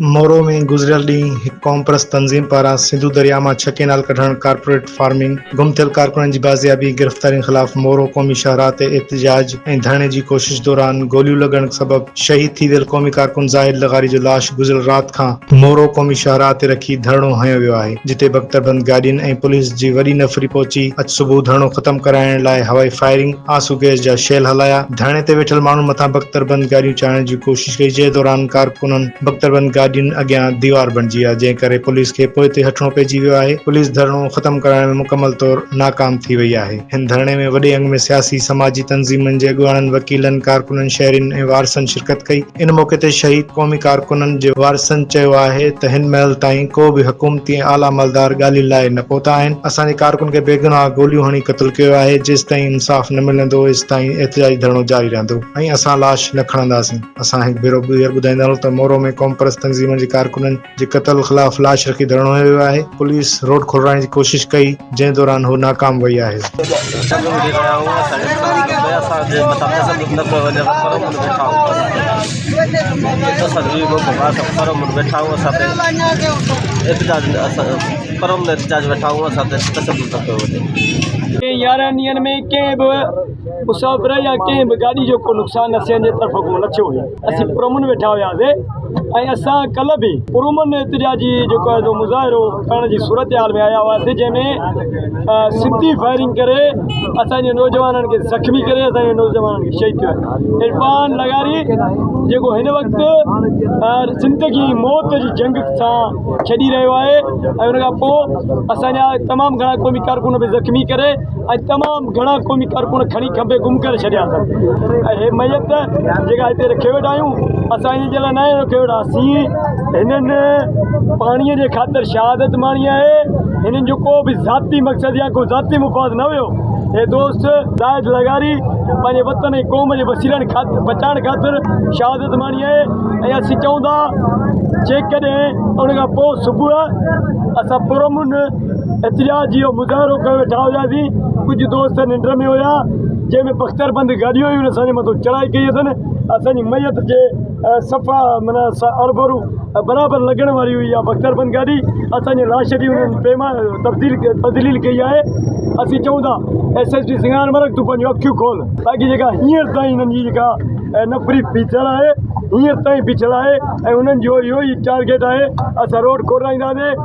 مورو ۾ گذريل ڏينهن هڪ قومپرست تنظيم پاران سنڌو درياء مان ڇهه ڪئنال ڪڍڻ، ڪارپوريٽ فارمنگ، گم ٿيل ڪارڪنن جي بازيابي ۽ گرفتارين خلاف مورو قومي شاهراهه تي احتجاج ۽ ڌرڻي جي ڪوشش دوران گوليون لڳڻ سبب شهيد ٿي ويل قومي ڪارڪن زاهد لغاري جو لاش گذريل رات کان مورو قومي شاهراهه تي رکي ڌرڻو هنيو ويو آهي جتي بڪتربند گاڏين ۽ پوليس جي وڏي نفري پهچي اڄ صبح ڌرڻو ختم ڪرائڻ لاء هوائي فائرنگ، آنسو گئس جا شيل هلايا، ڌرڻي تي ويٺل ماڻهن مٿان بڪتربند گاڏيون چاڙهڻ جي ڪوشش ڪئي، جنهن دوران ڪارڪنن بڪتربند گاڏين اڳيان ديوار بڻجي ويا، جنهن ڪري پوليس کي پوئتي هٽڻو پئجي ويو آهي، پوليس ڌرڻو ختم ڪرائڻ ۾ مڪمل طور ناڪام ٿي وئي آهي، هن ڌرڻي ۾ وڏي انگ ۾ سياسي، سماجي تنظيمن جي اڳواڻن، وڪيلن، ڪارڪنن، شهرين ۽ وارثن شرڪت ڪئي. ان موقعي تي شهيد قومي ڪارڪنن جي وارثن چيو آهي ته هن مهل تائين ڪو به حڪومتي ۽ اعليٰ عملدار ڳالهين لاء نه پهتا آهن، اسان جي ڪارڪن کي بيگناهه گوليون هڻي قتل ڪيو آهي، جيستائين انصاف نه ملندو ايستائين احتجاجي ڌرڻو جاري رهندو ۽ اسان لاش نه کڻنداسين. اسان هڪ ڀيرو ٻيهر ٻڌائيندا هلون ته مورو ۾ قومپرست تنظيمن جي ڪارڪنن جي قتل خلاف لاش رکي ڌرڻو هنيو ويو آهي، پوليس روڊ کولرائڻ جي ڪوشش ڪئي جنهن دوران هو ناڪام وئي آهي. يارهن ڏينهن ۾ ڪنهن به مسافر يا ڪنهن به گاڏي جو ڪو نقصان اسان جي طرف کان نه ٿيو هيو اسين پرامن ويٺا هياسي ۽ اسان ڪلهه به پرامن احتجاجي جيڪو آهي سو مظاهرو ڪرڻ جي صورتحال ۾ آيا هئاسين جنهن ۾ سڌي فائرنگ ڪري اسانجي نوجوانن کي زخمي ڪري اسانجي نوجوانن کي شهيد ڪيو آهي عرفان لغاري جيڪو هن وقت زندگي موت جي جنگ سان کيڏي رهيو آهي ۽ ان کان پوء اسانجا تمام گهڻا قومي ڪارڪن به زخمي ڪري ۽ تمام گهڻا قومي ڪارڪن کڻي کنڀي گم ڪري ڇڏيا اٿن ۽ هي ميت جيڪا هتي رکي ويٺا آهيون اسان ان جي لاء ناهي رکي ويٺا اسين هنن پاڻيء جي خاطر شهادت ماڻي آهي هنن جو ڪو به ذاتي مقصد يا ڪو ذاتي مفاد نه هيو هي دوست زاهد لغاري پنهنجي وطن ۽ قوم جي وسيلن خاطر بچائڻ خاطر شهادت ماڻي آهي ۽ اسين چئون ٿا جيڪڏهن ان کان پوء صبح اسان پرامن احتجاج جو مظاهرو ڪيو ويٺا هياسين ڪجهه دوست ننڊ ۾ هيا جنهن ۾ بختر بند گاڏيون هيون اسان جي مٿو چڙهائي ڪئي اٿن اسان جي ميت جي صفا معنيٰ هرڀرو برابر لڳڻ واري هئي اها بختر بند گاڏي اسان جي لاش جي انهن پيما تبديل تذليل ڪئي آهي اسين چئون ٿا ايس ايس پي سنگار مرڪ تون پنهنجون اکيون کول باقي جيڪا هينئر تائين انهن جي جيڪا نفري بيٺل آهي هينئر تائين بيٺل آهي ۽ انهن جو اهو ئي ٽارگيٽ آهي اسان روڊ کولرائينداسين.